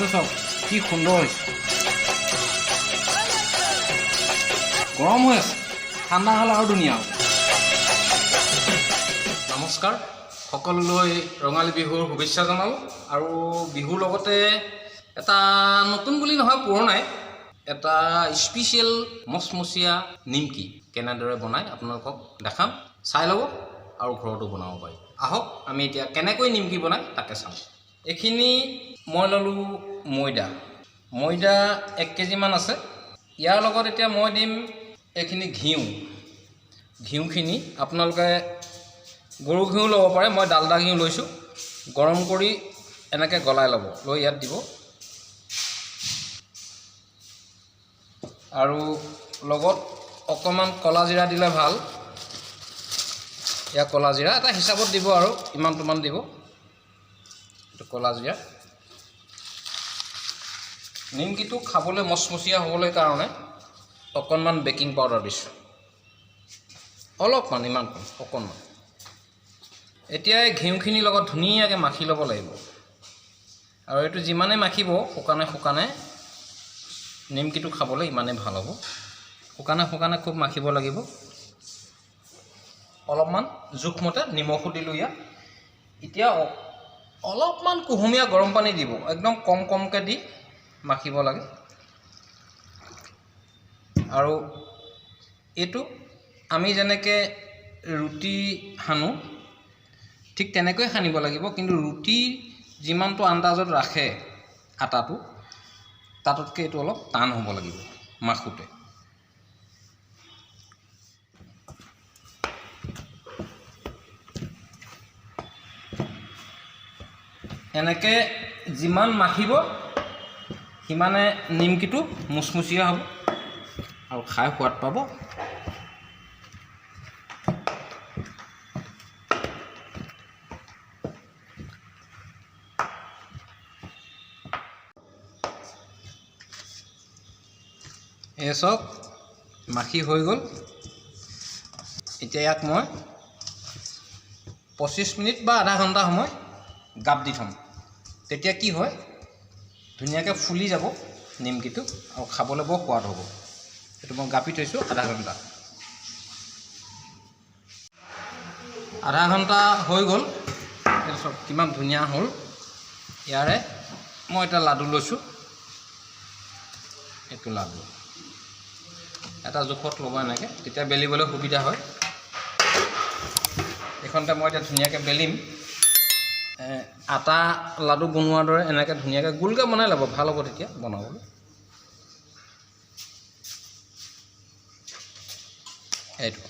এইটো চাওক কি সুন্দৰ হৈছে। গৰম হৈ আছে, ঠাণ্ডা হ'লে আৰু ধুনীয়া হ'ব। নমস্কাৰ সকলোলৈ, ৰঙালী বিহুৰ শুভেচ্ছা জনালোঁ। আৰু বিহুৰ লগতে এটা নতুন বুলি নহয়, পুৰণাই এটা স্পেচিয়েল মচমচীয়া নিমকি কেনেদৰে বনায় আপোনালোকক দেখাম, চাই ল'ব আৰু ঘৰতো বনাব পাৰি। আহক, আমি এতিয়া কেনেকৈ নিমকি বনায় তাকে চাওঁ। এইখিনি মই ল'লোঁ ময়দা। ময়দা 1 কেজিমান আছে। ইয়াৰ লগত এতিয়া মই দিম এইখিনি ঘিউ। ঘিউখিনি আপোনালোকে গৰু ঘিউ ল'ব পাৰে, মই ডালডা ঘিউ লৈছোঁ। গৰম কৰি এনেকৈ গলাই ল'ব, লৈ ইয়াত দিব। আৰু লগত অকণমান ক'লা জিৰা দিলে ভাল। ইয়াৰ ক'লা জিৰা এটা হিচাপত দিব আৰু ইমানটোমান দিব। এইটো ক'লা জিৰা। নিমকিটো খাবলৈ মচমচীয়া হ'বলৈ কাৰণে অকণমান বেকিং পাউডাৰ দিছোঁ, অলপমান, ইমানকণ অকণমান। এতিয়া এই ঘিউখিনিৰ লগত ধুনীয়াকৈ মাখি ল'ব লাগিব। আৰু এইটো যিমানে মাখিব শুকানে শুকানে, নিমকিটো খাবলৈ ইমানেই ভাল হ'ব। শুকানে শুকানে খুব মাখিব লাগিব। অলপমান জোখমতে নিমখো দিলোঁ ইয়াত। এতিয়া অলপমান কুহুমীয়া গৰম পানী দিব, একদম কম কমকৈ দি মাখিব লাগে। আৰু এইটো আমি যেনেকৈ ৰুটি সানো, ঠিক তেনেকৈ সানিব লাগিব। কিন্তু ৰুটি যিমানটো আন্দাজত ৰাখে আটাটো, তাতোতকৈ এইটো অলপ টান হ'ব লাগিব মাখোঁতে। এনেকৈ যিমান মাখিব, সিমানে নিমকিটো মুচমুচীয়া হ'ব আৰু খাই সোৱাদ পাব। এই চাওক, মাখি হৈ গ'ল। এতিয়া ইয়াক মই 25 মিনিট বা আধা ঘণ্টা সময় গাপ দি থ'ম। তেতিয়া কি হয়, ধুনীয়াকৈ ফুলি যাব নিমকিটো আৰু খাবলৈ বৰ সোৱাদ হ'ব। সেইটো মই গাপি থৈছোঁ আধা ঘণ্টা। আধা ঘণ্টা হৈ গ'ল। এইটো চাওক, কিমান ধুনীয়া হ'ল। ইয়াৰে মই এটা লাডু লৈছোঁ। এইটো লাডু এটা জোখত ল'ব এনেকৈ, তেতিয়া বেলিবলৈ সুবিধা হয়। এইখনতে মই এতিয়া ধুনীয়াকৈ বেলিম। আটা লাডু বনোৱাৰ দৰে এনেকৈ ধুনীয়াকৈ গোলকৈ বনাই ল'ব, ভাল হ'ব তেতিয়া বনাবলৈ। এইটো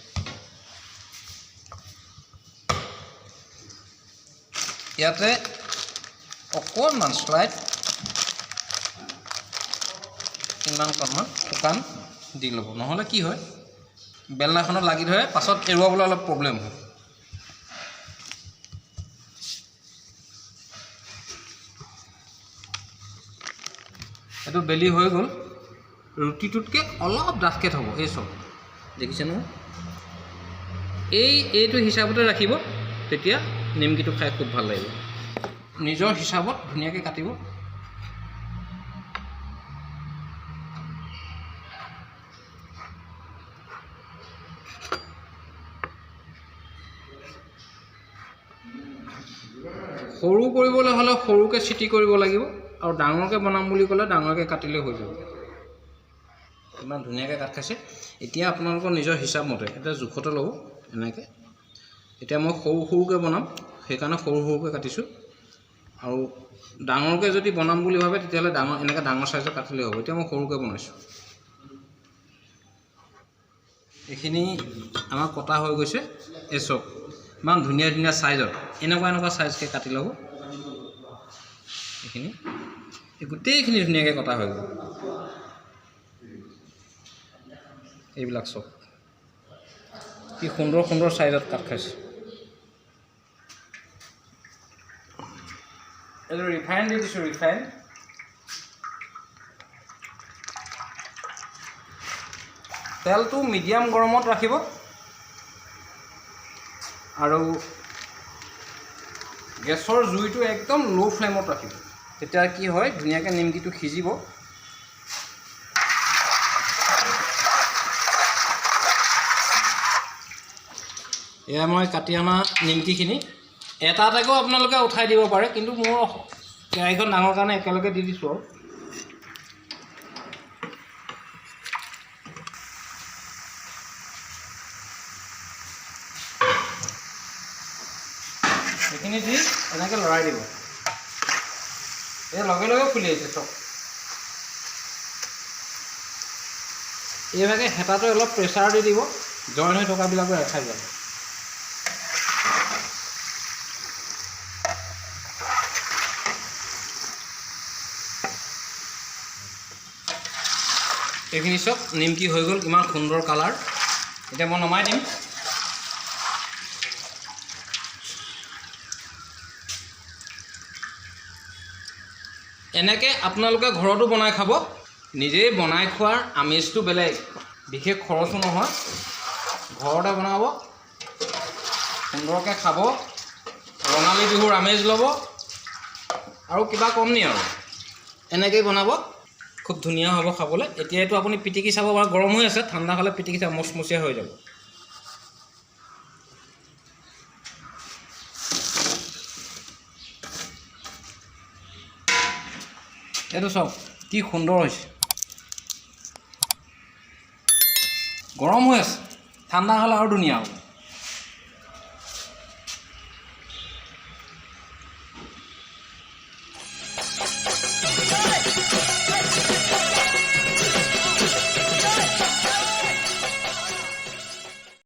ইয়াতে অকণমান শ্লাইড ইমানকণমান শুকান দি ল'ব। নহ'লে কি হয়, বেলনাখনত লাগি ধৰে, পাছত এৰুৱাবলৈ অলপ প্ৰব্লেম হয়। এইটো বেলি হৈ গ'ল। ৰুটিটোতকৈ অলপ ডাঠকৈ থ'ব। এই চব দেখিছে নহয়, এইটো হিচাপতে ৰাখিব, তেতিয়া নিমকিটো খাই খুব ভাল লাগিব। নিজৰ হিচাপত ধুনীয়াকৈ কাটিব। সৰু কৰিবলৈ হ'লে সৰুকৈ চিটি কৰিব লাগিব আৰু ডাঙৰকৈ বনাম বুলি ক'লে ডাঙৰকৈ কাটিলে হৈ যাব। ইমান ধুনীয়াকৈ কাট খাইছে। এতিয়া আপোনালোকৰ নিজৰ হিচাপ মতে এটা জোখতে ল'ব এনেকৈ। এতিয়া মই সৰু সৰুকৈ বনাম, সেইকাৰণে সৰু সৰুকৈ কাটিছোঁ। আৰু ডাঙৰকৈ যদি বনাম বুলি ভাবে, তেতিয়াহ'লে ডাঙৰ এনেকৈ ডাঙৰ চাইজৰ কাটিলেই হ'ব। এতিয়া মই সৰুকৈ বনাইছোঁ। এইখিনি আমাৰ কটা হৈ গৈছে। এই চাওক, ইমান ধুনীয়া ধুনীয়া চাইজত, এনেকুৱা এনেকুৱা চাইজকৈ কাটি ল'ব। এইখিনি, এই গোটেইখিনি ধুনীয়াকৈ কটা হৈ গ'ল। এইবিলাক চব কি সুন্দৰ সুন্দৰ চাইজত কাট খাইছে। এইটো ৰিফাইন দি দিছোঁ, ৰিফাইন। তেলটো মিডিয়াম গৰমত ৰাখিব আৰু গেছৰ জুইটো একদম ল' ফ্লেমত ৰাখিব। তেতিয়া কি হয়, ধুনীয়াকৈ নিমকিটো সিজিব। এয়া মই কাটি অনা নিমকিখিনি এটা এটাকৈও আপোনালোকে উঠাই দিব পাৰে, কিন্তু মোৰ কেৰাহীখন ডাঙৰ কাৰণে একেলগে দি দিছোঁ আৰু। সেইখিনি দি এনেকৈ লৰাই দিব। এই লগে লগে ফুলি আহিছে চব। এইভাগে হেতাটো অলপ প্ৰেছাৰ দি দিব, জইন হৈ থকাবিলাকো এৰ খাই যাব। এইখিনি চব নিমকি হৈ গ'ল, কিমান সুন্দৰ কালাৰ। এতিয়া মই নমাই দিম। এনেকৈ আপোনালোকে ঘৰতো বনাই খাব। নিজেই বনাই খোৱাৰ আমেজটো বেলেগ, বিশেষ খৰচো নহয়। ঘৰতে বনাব, সুন্দৰকৈ খাব, ৰঙালী বিহুৰ আমেজ ল'ব। আৰু কিবা কম নি আৰু? এনেকৈয়ে বনাব, খুব ধুনীয়া হ'ব খাবলৈ। এতিয়া এইটো আপুনি পিটিকি চাব বাৰু, গৰম হৈ আছে, ঠাণ্ডা হ'লে পিটিকি চাব মচমচীয়া হৈ যাব। এইটো চাওক কি সুন্দৰ হৈছে। গৰম হৈ আছে, ঠাণ্ডা হ'লে আৰু ধুনীয়া হ'ব।